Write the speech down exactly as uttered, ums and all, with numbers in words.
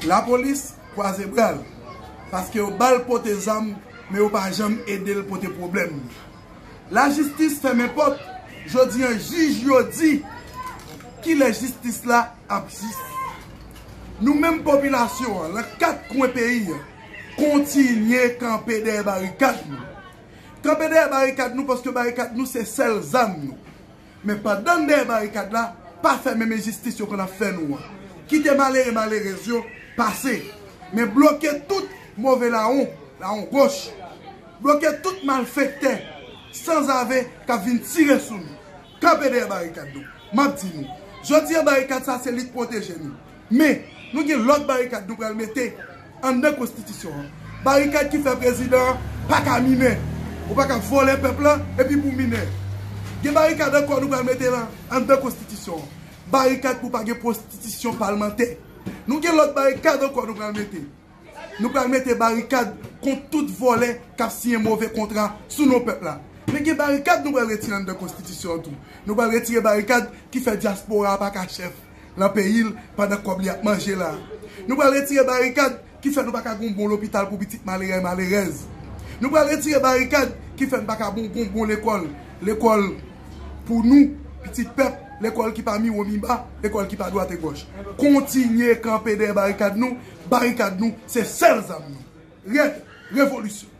Lapolis kwaze bra l, paske yo ba l pote zam, men yo pa janm ede l pote pwoblèm. Lajistis fèmen pòt, jodi an jij yo di kilè jistis la ap jis. Nou menm popilasyon an, nan kat kwen peyi an, kontinye kanpe dèyè barikad nou. Kanpe dèyè barikad nou, paske barikad nou se sèl zam nou. Men pandan n dèyè barikad la, pa fè menm enjistis yo konn ap fè nou an. Kite malere malerèz yo pase. Men bloke tout move lawon, lawon goch. Bloke tout malfektè sanzave k ap vin tire sou nou. Kanpe dèyè barikad nou. M ap di nou, jodi an barikad sa se li k pwoteje nou. Men, nou gen lòt barikad nou pral mete anndan konstitisyon an. Barikad ki fè prezidan an pa ka minè. Ou pa ka vòlè pèp la epi pou minè. Gen barikad ankò nou pral mete la anndan konstitisyon an. Barikad pou pa gen konstitisyon palmantè. Nou gen lòt barikad ankò nou pral mete. Nou pral mete barikad kont tout vòlè k ap siyen move kontra sou non pèp la. Men gen barikad nou pral retire anndan konstitisyon an tou. Nou pral retire barikad ki fè dyaspora a pa ka chèf nan peyi l pandan kòb li ap manje la. Nou pral retire barikad ki fè nou pa ka gen yon bon lopital pou pitit malere malerèz. Nou pral retire barikad ki fè nou pa ka bon, bon, bon lekòl. Lekòl pou nou, pitit pèp, lekòl ki pa miwo miba, lekòl ki pa dwat e gòch. Kontinye kanpe dèyè barikad nou. Barikad nou, se sèl zam nou. Rèd, revolisyon.